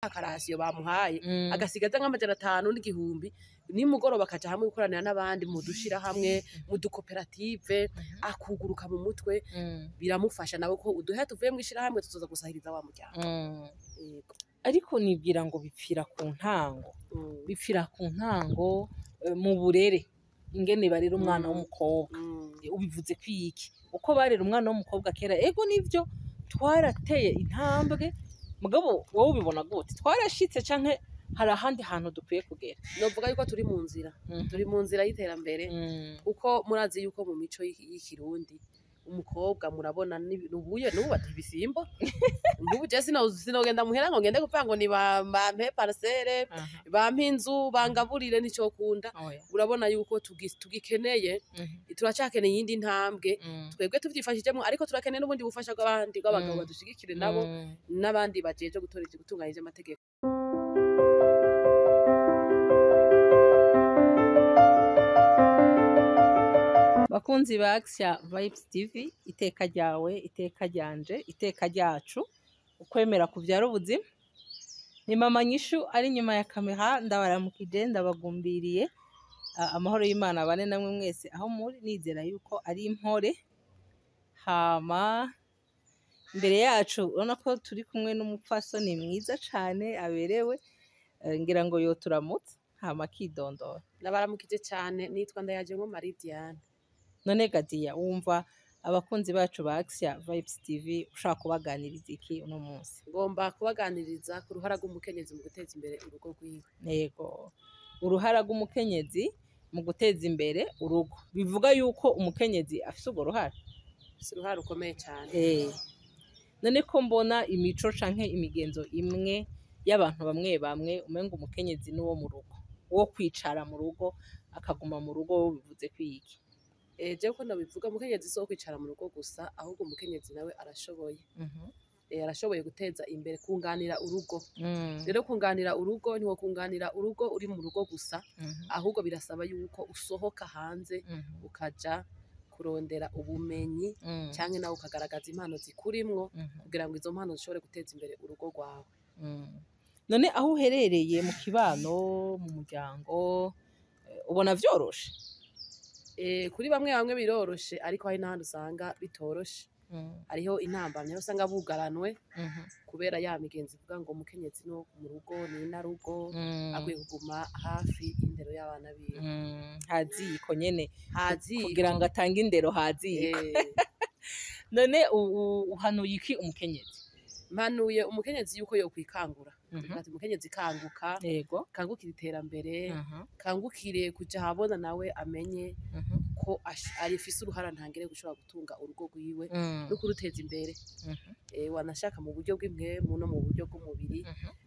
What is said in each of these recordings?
Akarasiyo bamuhaye agasigaza nk'amajana 5 n'igihumbi, nimugoroba akaja hamwe gukoranira n'abandi mu dushirahamwe, mu dukoperative, akuguruka mu mutwe, biramufasha nawe ko uduhera tuvuye mw'ishirahamwe tuzoza gusahiriza wa muryango. Yego. Ariko nibwira ngo bipfira ku ntango, bipfira ku ntango, mu burere, ingene barera umwana w'umukobwa. Ubivuze kwiki uko barera umwana w'umukobwa kera? Ego, nivyo, twarateye intambwe, mugabo wowe ubibona gute? Twarashitse canke hari ahandi hantu dukwiye kugera? Novuga yuko turi mu nzira, turi mu nzira y'iterambere, kuko murazi yuko mu mico y'ikirundi umukobwa murabona nubuye nubu bati ibisimbo. Nk'ubu je sinogenda muhera ngo ngende kuvuga ngo ni bampe parcelle, bampe inzu, bangaburire, nicokunda. Oya. Urabona yuko tugikeneye, turacakeneye iyindi ntambwe, twebwe tuvyifashijemwo, ariko turakeneye n'ubundi bufasha bw'abandi, bw'abagabo, badushigikire nabo, n'abandi bajeje gutora ivyo, gutunganya ivy'amategeko. Bakunzi ba Axia Vibes TV, iteka ryawe, iteka ryanje, iteka ryacu, ukwemera kuvyara ubuzima. Ni Mama Nyishu ari inyuma ya kamera, ndabaramukije, ndabagumbiriye. Amahoro y'Imana abane namwe mwese aho muri, nizera yuko ari impore. Hama imbere yacu urabona ko turi kumwe n'umupfasoni mwiza cane aberewe, ngira ngo yoturamutse hama akidondora. Ndabaramukije cane, nitwa Ndayajemwo Marie Diane. None Gadiya, wumva abakunzi bacu ba Axia Vibes TV ushaka kubaganiriza iki uno munsi? Ngomba kubaganiriza ku ruhara rw'umukenyezi mu guteza imbere urugo rwiwe. Yego, uruhara rw'umukenyezi mu guteza imbere urugo, bivuga yuko umukenyezi afise urwo ruhara? Si uruhara rukomeye cane. None ko mbona imico canke imigenzo imwe y'abantu bamwe bamwe umenga umukenyezi n'uwo mu rugo, wo kwicara mu rugo, akaguma mu rugo, bivuze kwiki? Jewe ko ndabivuga, umukenyezi si uwo kwicara mu rugo gusa, ahubwo umukenyezi nawe arashoboye. Arashoboye guteza imbere, kunganira urugo. Rero kunganira urugo, ntiwo kunganira urugo uri mu rugo gusa, ahubwo birasaba yuko usohoka hanze, ukaja kurondera ubumenyi, canke nawe ukagaragaza impano zikurimwo, kugira ngo izo mpano zishobore guteza imbere urugo rwawe. None aho uherereye mu kibano, mu muryango, ubona vyoroshe? Kuri bamwe bamwe biroroshe, ariko hari n'ahandi usanga bitoroshe. Hariho intambamyi aho usanga bugaranwe kubera ya migenzo ivuga ngo umukenyezi no mu rugo ni inarugo, akwiye kuguma hafi y'indero y'abana biwe. Haziko nyene. Haziko. Kugira ngo atange indero haziko. None uhanuye iki umukenyezi? Mpanuye umukenyezi yuko yokwikangura. Ati umukenyezi kanguka, kangukire iterambere, kangukire kuja ahabona, nawe amenye ko arifise uruhara ntangere gushobora gutunga urugo rwiwe no kuruteza imbere. Wanashaka mu buryo bw'impwemu, no mu buryo bw'umubiri,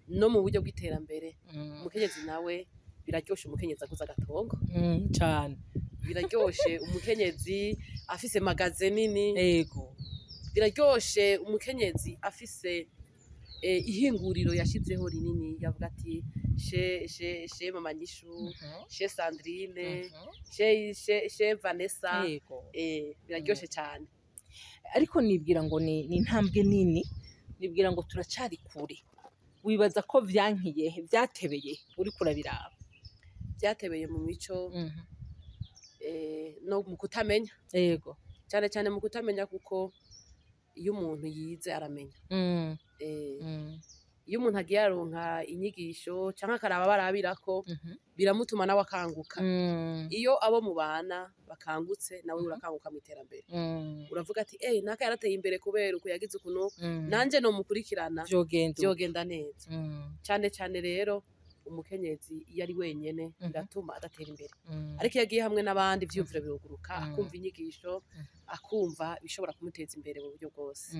no mu buryo bw'iterambere. Umukenyezi nawe, biraryoshe umukenyezi aguze agatongo. Cane. Biraryoshe umukenyezi afise magasin nini. Biraryoshe umukenyezi afise ihinguriro yashizeho rinini, yavuga ati chez Mama Nyishu, chez Sandrine, chez Vanessa. Biraryoshe cyane. Ariko nibwira ngo ni intambwe nini, nibwira ngo turacari kure. Wibaza ko vyankiye he, vyatebeye uriko urabiraba? Byatebeye mu mico, no mu kutamenya, cyane cyane mu kutamenya, kuko iyo umuntu yize aramenya. Iyo umuntu agiye aronka inyigisho canke akaraba barabirako, biramutuma nawe akanguka. Iyo abo mubana bakangutse, nawe urakanguka mu iterambere. Uravuga ati: "Eh, naka yarateye imbere kubera uku yagize ukuntu, nanje nomukurikirana." Vyogenda uko. Vyogenda neza. Cane cane rero umukenyezi iyo ari wenyene, biratuma adatera imbere, ariko iyo agiye hamwe n'abandi, ivyiyumviro biruguruka, akumva inyigisho, akumva ibishobora kumuteza imbere mu buryo bwose.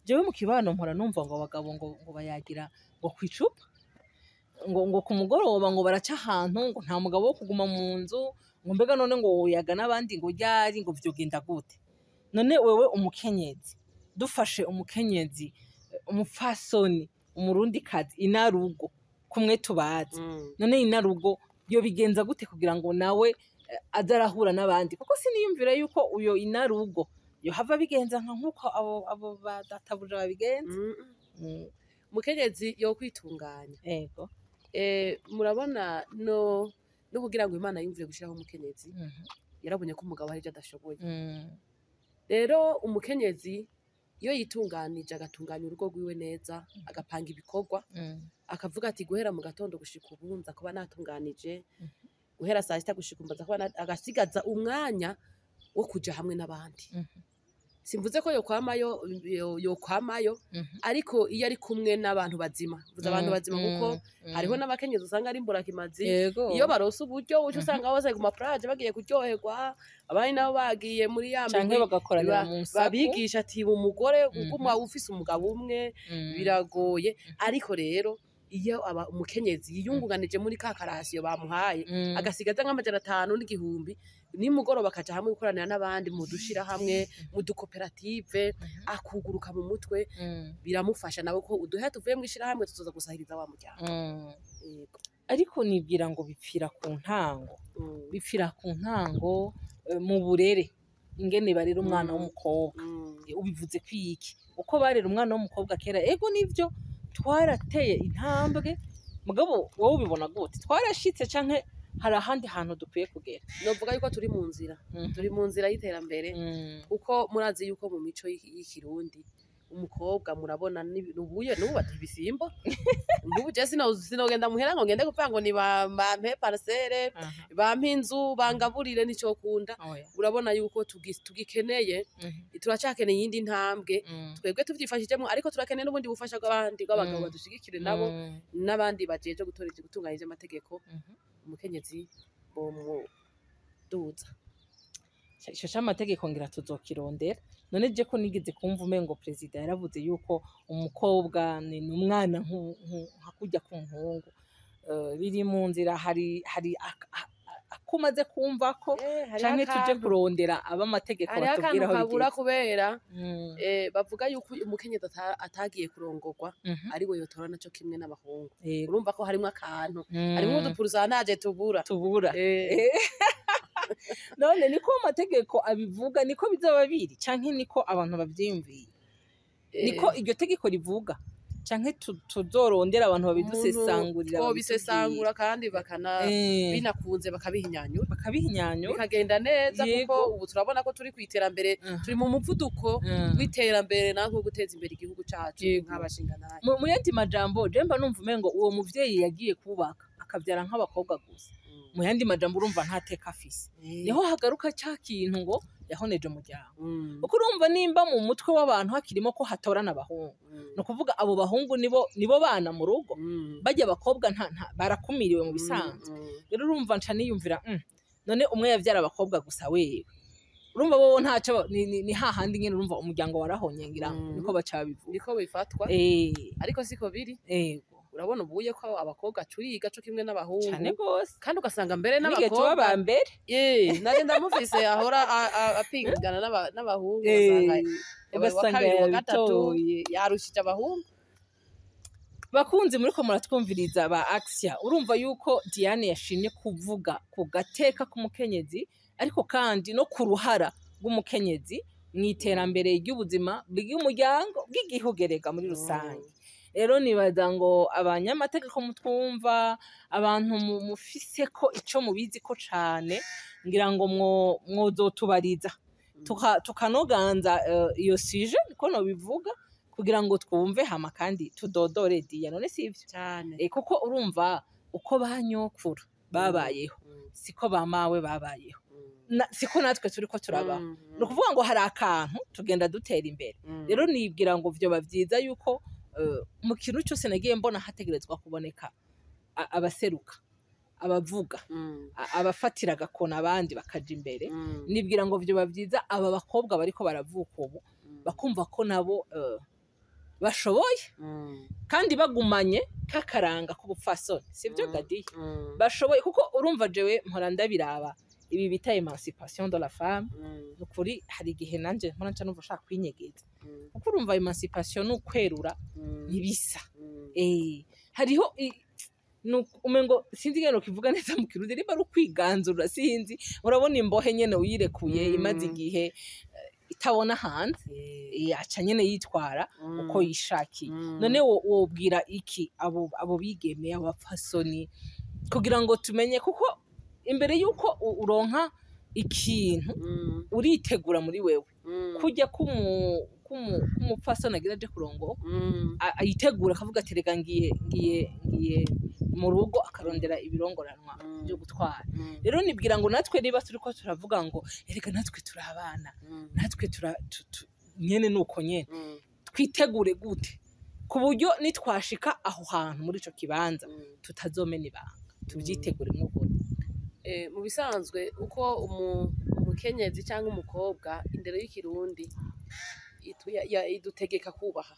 Jewe mu kibano mpora numva ngo abagabo ngo bayagira ngo kwicupa, ngo ku mugoroba ngo baraca ahantu, ngo nta mugabo wo kuguma mu nzu, ngo mbega none ngo woyaga n'abandi ngo ryari, ngo vyogenda gute? None wewe umukenyezi, dufashe umukenyezi, umupfasoni, umurundikazi, inarugo kumwe tubazi, none inarugo yo bigenza gute kugira ngo nawe aze arahura n'abandi? Kuko siniyumvira yuko uyo inarugo yohava bigenza nka nkuko abo ba databuja babigenza. Umukenyezi yo kwitunganya. Ego. Murabona no kugira ngo Imana yumvire gushiraho umukenyezi, yarabonye ko umugabo hari ivyo adashoboye. Rero umukenyezi iyo yitunganije, agatunganya urugo rwiwe neza, agapanga ibikorwa, akavuga ati guhera mu gatondo gushika ubu nza kuba natunganije, guhera saa 6 gushika ubu nza kuba agasigaza umwanya wo kuja hamwe n'abandi. Simvuze ko yokwamayo, yokwamayo, ariko iyo ari kumwe n'abantu bazima, mvuze abantu bazima kuko hariho n'abakenyezi usanga ari imburakimazi. Iyo baronse uburyo, uca usanga bose ku ma plage bagiye kuryoherwa, abandi nabo bagiye muri ya Canke migwi bagakoranira mu nsaku. babigisha ati umugore uguma ufise umugabo umwe biragoye. Ariko rero iyo aba umukenyezi yiyungunganije muri ka ka ration bamuhaye, agasigaza nk'500 n'igihumbi, nimugoroba akaja hamwe gukoranira n'abandi mu dushira hamwe, mu dukoperative, akuguruka mu mutwe, biramufasha nawe ko uduhe tuvuye mw'ishirahamwe tuzoza gusahiriza wa muryango. Yego. Ariko nibwira ngo bipfira ku ntango, bipfira ku ntango, mu burere, ingene barera umwana w'umukobwa. Ubivuze kwiki uko barera umwana w'umukobwa kera? Ego, nivyo, twarateye intambwe, mugabo wowe ubibona gute? Twarashitse canke hari ahandi hantu dukwiye kugera? Novuga yuko turi mu nzira, turi mu nzira y'iterambere, kuko murazi yuko mu mico y'ikirundi umukobwa murabona nubuye nubu bati ibisimbo. Nk'ubu je sinogenda muhera ngo ngende kupanga ngo ni bampe parcelle, bampe inzu, bangaburire, nico kunda. Oya. Urabona yuko tugikeneye, turacakeneye iyindi ntambwe, twebwe tuvyifashijemo, ariko turakeneye n'ubundi bufasha bw'abandi, bw'abagabo, badushigikire nabo, n'abandi bajeje gutora gutunganya ivy'amategeko. Umukenyezi bomuduza. Ico c'amategeko ngira tuzokirondera. None je ko nigeze kumva umengo perezida yaravuze yuko umukobwa ni umwana nka kurya k'umuhungu. Biri mu nzira, hari akumaze kumva ko canke tuje kurondera ab'amategeko Hariho akantu batubwira aho kabura bigeze? Kubera bavuga yuko umukenyezi atagiye kurongorwa ari we yotora naco kimwe n'abahungu. Urumva ko harimwo akantu, harimwo udu pourcentage tubura. Tubura. None niko amategeko abivuga, niko bizaba biri, canke niko abantu bavyiyumviye? Niko iryo tegeko rivuga, canke tuzorondera abantu babidusesangurira? Twobisesangura kandi bakana binakunze bakabihinyanyura. Bakabihinyanyura. Bikagenda neza, kuko ubu turabona ko turi ku iterambere, turi mu muvuduko w'iterambere natwe guteza imbere igihugu cacu nk'abashingantahe. Mu yandi majambo, je mba numva umengo uwo muvyeyi yagiye kubaka akavyara nk'abakobwa gusa, mu yandi majambo urumva nta teka afise. Niho hagaruka ca kintu ngo yahoneje umuryango, kuko urumva nimba mu mutwe w'abantu hakirimo ko hatorana abahungu, ni ukuvuga abo bahungu nibo bana mu rugo, bajya abakobwa nta barakumiriwe mu bisanzwe. Rero urumva nca niyumvira, none umwe yavyara abakobwa gusa, wewe urumva bobo ntaco ni hahandi nyene, urumva umuryango warahonye, ngira niko baca babivuga. Niko bifatwa, ariko siko biri. Urabona ubuye ko abakobwa turiga co kimwe n'abahungu. Cane gose. Kandi ugasanga mbere nige tuba n'abakobwa ba mbere. Nari ndamufise ahora apingana n'abahungu, ugasanga yabaye uwa Ugasanga kabiri, uwa gatatu, yabitoye. yarushije abahungu. Bakunzi muriko muratwumviriza ba Axia, urumva yuko Diane yashimye kuvuga ku gateka k'umukenyezi, ariko kandi no ku ruhara rw'umukenyezi mu iterambere ry'ubuzima bw'umuryango, bw'igihugu, erega muri rusange. Rero nibaza ngo abanyamategeko mutwumva, abantu mufise ko ico mubizi ko cane, ngira ngo mwozotubariza tukanoganza iyo sujet, niko nobivuga, kugira ngo twumve, hama kandi tudodore diya. None sivyo? Cyane. Kuko urumva uko banyokuru babayeho siko ba mawe babayeho, siko natwe turiko turabaho. Ni ukuvuga ngo hari akantu tugenda dutera imbere. Rero nibwira ngo vyoba vyiza yuko mu kintu cyose nagiye mbona hategerezwa kuboneka abaseruka, abavuga, abafatira agakona abandi bakaja imbere. Nibwira ngo vyoba vyiza aba bakobwa bariko baravuka ubu bakumva ko nabo bashoboye, kandi bagumanye kakaranga k'ubupfasoni, sibyo? Gadiya, bashoboye, kuko urumva jewe mpora ndabiraba ibi bita émancipation de la femme. Nukuri hari igihe nanje mpora nca numva nshaka kwinyegeza, kuko urumva émancipation ni ukwerura, ntibisa. Hariho umengo sinzi ingene nokivuga neza mu Kirundi, nimba ari ukwiganzura, sinzi. Urabona imbohe nyene uyirekuye imaze igihe, itabona hanze, aca nyene yitwara uko yishakiye. None wobwira iki abo bigeme, abo bapfasoni, kugira ngo tumenye, kuko imbere yuko uronka ikintu uritegura muri wewe, kujya k'umupfasoni agira aje kurongo, ayitegura akavuga ati rega ngiye ngiye ngiye mu rugo, akarondera ibirongoranwa byo gutwara. Rero nibwira ngo natwe niba turiko turavuga ngo erega natwe turi abana, natwe tura nyene nuko nyene twitegure gute ku buryo nitwashika aho hantu muri ico kibanza tutazomena ibanga, tuvyitegure nk'uko? Mu bisanzwe uko umukenyezi cyangwa umukobwa, indero y'Ikirundi idutegeka kubaha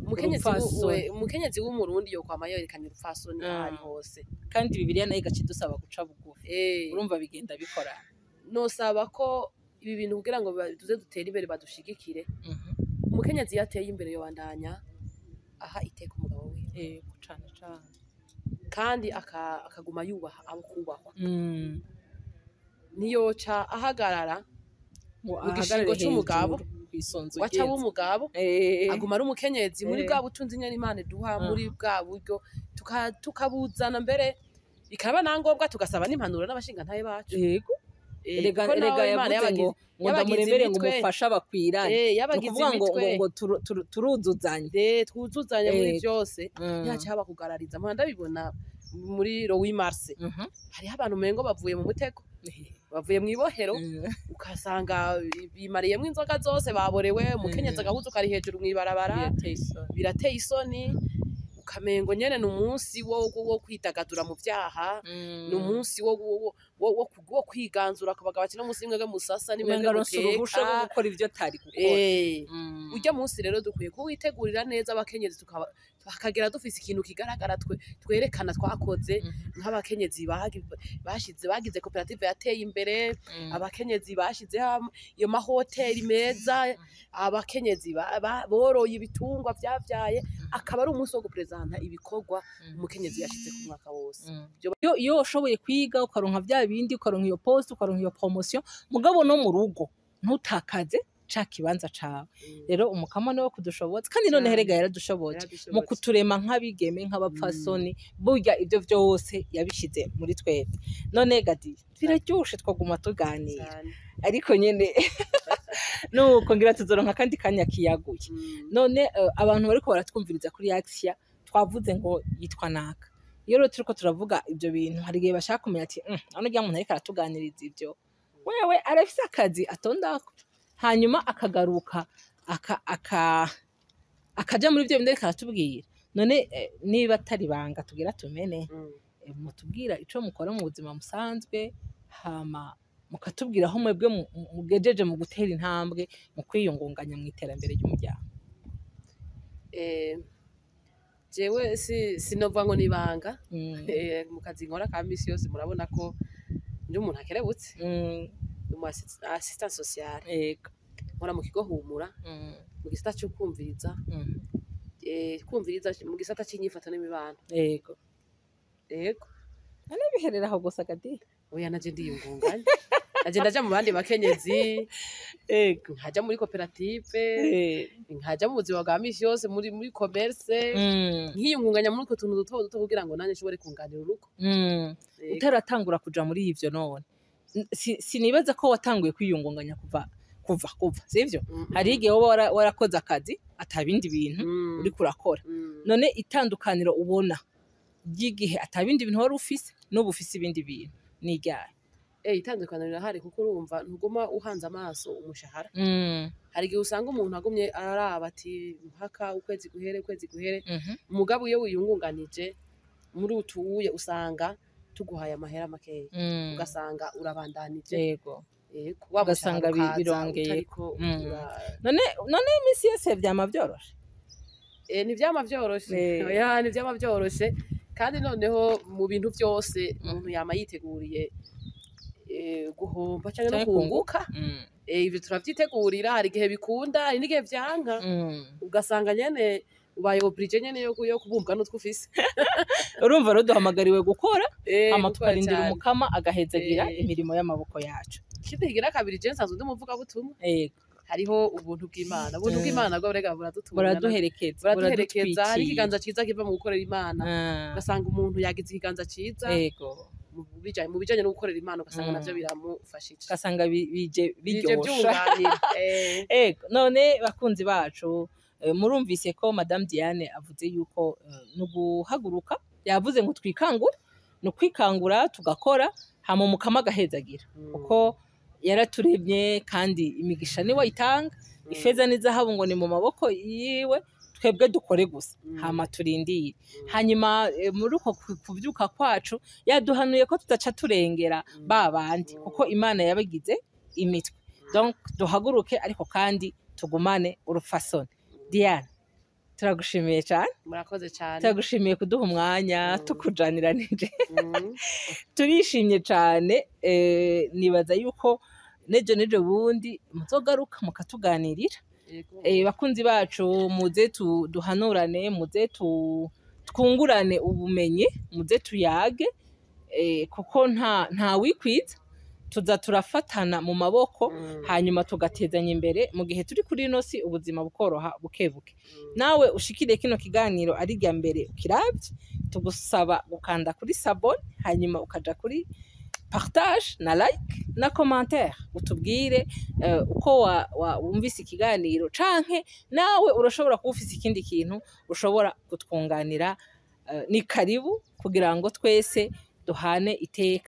umukenyezi. Urupfasoni. Umukenyezi w'Umurundi yokwama yerekanye urupfasoni aho ari hose. Kandi Bibiliya nayo igaca idusaba guca bugufi. Urumva bigenda bikora. Nosaba ko ibi bintu kugira ngo tuze dutere imbere badushigikire. Umukenyezi iyo ateye imbere yobandanya aha iteka umugabo wiwe, Yego, cane cane. kandi akaguma yubaha abo kubahwa. Ntiyoca ahagarara ngo mu gishingo ahagarare c'umugabo, hejuru kw'isonzo waca ry'inzu. W'umugabo aguma ari umukenyezi muri bwa butunzi nyene Imana iduha, muri bwa buryo tukabuzana mbere bikaba na ngombwa tugasaba n'impanuro n'abashingantahe bacu. Erega Kuko erega nawe Imana yavuze ngo ngo yabagize ndamuremere ngo imitwe. umufasha bakwiranye. Ni Yabagize ukuvuga ngo ngo imitwe. ngo turuzuzanye. Twuzuzanye muri byose. Ntihaca haba kugarariza. Mpora ndabibona muri le 8 mars, hariho abantu umengo bavuye mu mutego, bavuye mw'ibohero, ukasanga bimariyemwo inzoga zose, baborewe, umukenyezi agahuzu kari hejuru mw'ibarabara. Birateye isoni. Birateye isoni, ukamengo nyene ni umunsi wo kwidagadura mu vyaha, ni umunsi wo kwiganzura ku bagabo, ati no munsi mwebwe musasa ni mwebwe Umenga aronse uruhusha rwo muteka. gukora ivyo atari gukora. Urya munsi rero dukwiye kuwitegurira neza abakenyezi, tukaba tukagera dufise ikintu kigaragara twe twerekana twakoze, nk'abakenyezi bashize bagize koperative yateye imbere, abakenyezi bashizeho iyo mahoteli meza, abakenyezi boroye ibitungwa vyavyaye, akaba ari umunsi wo guprezanta ibikorwa umukenyezi yashize ku mwaka wose. Iyo washoboye kwiga, ukaronka vya bindi, ukaronka iyo poste, ukaronka iyo promotion, mugabo no mu rugo ntutakaze ca kibanza cawe. Rero Umukama niwe kudushobotsa, kandi none herega yaradushobotse mu Yaradushobotse. kuturema nk'abigeme, nk'abapfasoni. Burya ibyo vyose yabishize muri twebwe. None gadi biraryoshe, twaguma tuganira, Cane. ariko nyene nuko ngira tuzoronka akandi kanya kiyaguye. None abantu bariko baratwumviriza kuri Axia, twavuze ngo yitwa naka. Iyo rero turiko turavuga ibyo bintu, hari igihe bashaka kumenya ati none urya muntu ariko aratuganiriza ibyo, wewe arafise akazi atondako, hanyuma akagaruka aka aka akaja muri ibyo bindi ariko aratubwira. None niba atari ibanga tugira tumene, mutubwira ico mukora mu buzima busanzwe, hama mukatubwira aho mwebwe mugejeje mu gutera intambwe mu kwiyungunganya mu iterambere ry'umuryango. Jewe sinova ngo nibanga. Mu kazi nkora ka misi yose, murabona ko ndi umuntu akerebutse, ndi umu assistant social, nkora mu kigo Humura, mu gisata cyo kumviriza, kumviriza mu gisata c'inyifato n'imibano. Yego. None biherera aho gusa gadi? Oya, naje ndiyungunganya, naje ndaja mu bandi bakenyezi, nkaja muri koperative, nkaja mu buzima bwa misi yose muri commerce, nkiyungunganya muri utwo tuntu duto duto kugira ngo nanjye nshobore kunganira urugo. Yego. Utaratangura kuja muri ivyo none, sinibaza ko watanguye kwiyungunganya kuva, sivyo? Hari igihe woba warakoze akazi atabindi bintu uriko urakora. None itandukaniro ubona ry'igihe atabindi bintu wari ufise n'ubu ufise ibindi bintu ni iryahe? Itandukaniro rirahari, kuko urumva ntuguma uhanze amaso umushahara. Hari igihe usanga umuntu agumye araraba ati mpaka ukwezi guhere, ukwezi guhere. Mugabo iyo wiyungunganije muri utuye, usanga tuguhaye amahera makeya, ugasanga urabandanije. Yego, wa Ugasanga mushahara ukaza birongeye. utariko None iminsi yose vyama vyoroshe? Ntivyama vyoroshe. Oya, ntivyama vyoroshe, kandi noneho mu bintu vyose umuntu yama yiteguriye guhomba canke no Canke kunguka. Ivyo turavyitegurira. Hari igihe bikunda, hari n'igihe vyanka, ugasanga nyene ubaye obligé nyene yo kubumbwa n'utwo ufise. Urumva rero duhamagariwe gukora, hama Gukora tukarindira cane. Umukama agahezagira imirimo y'amaboko yacu. Ikindi kigira kabiri, je nsanzwe ndi umuvugabutumwa. Hariho ubuntu bw'Imana. Ubuntu bw'Imana nabwo burega buradutunga, Buraduherekeza. Buraduherekeza. Hari Buradutwikira. ikiganza ciza kiva mu gukorera Imana, ugasanga umuntu yagize ikiganza ciza mu bijanye no gukorera Imana, ugasanga navyo biramufashije. Ugasanga bije bije biryosha. Byunganira. Ego, none bakunzi bacu, murumvise ko Madame Diane avuze yuko ni uguhaguruka, yavuze ngo twikangure, ni ukwikangura tugakora, hama Umukama agahezagira, kuko yaraturemye kandi imigisha niwe ayitanga. Ifeza n'izahabu ngo ni mu maboko yiwe, twebwe dukore gusa, hama turindire. Hanyuma muri uko kuvyuka kwacu, yaduhanuye ko tudaca turengera ba bandi, kuko Imana yabagize imitwe. Donc duhaguruke, ariko kandi tugumane urupfasoni. Diane, turagushimiye cyane. Murakoze cyane. Turagushimiye kuduha umwanya, tukujaniranije. Turishimye cyane. Nibaza yuko nejo bundi muzogaruka mukatuganirira. Yego. Bakunzi bacu, muze duhanurane, muze twungurane ubumenyi, muze tuyage, kuko nta wikwiza, tuza turafatana mu maboko, hanyuma tugatezanya imbere mu gihe turi kuri ino si, ubuzima bukoroha buke buke. Nawe ushikire kino kiganiro ari irya mbere ukiravye, tugusaba gukanda kuri s'abonner, hanyuma ukaja kuri partage na like na commentaire, utubwire uko wumvise ikiganiro, canke nawe urashobora kuba ufise ikindi kintu ushobora kutwunganira. Ni karibu kugira ngo twese duhane iteka.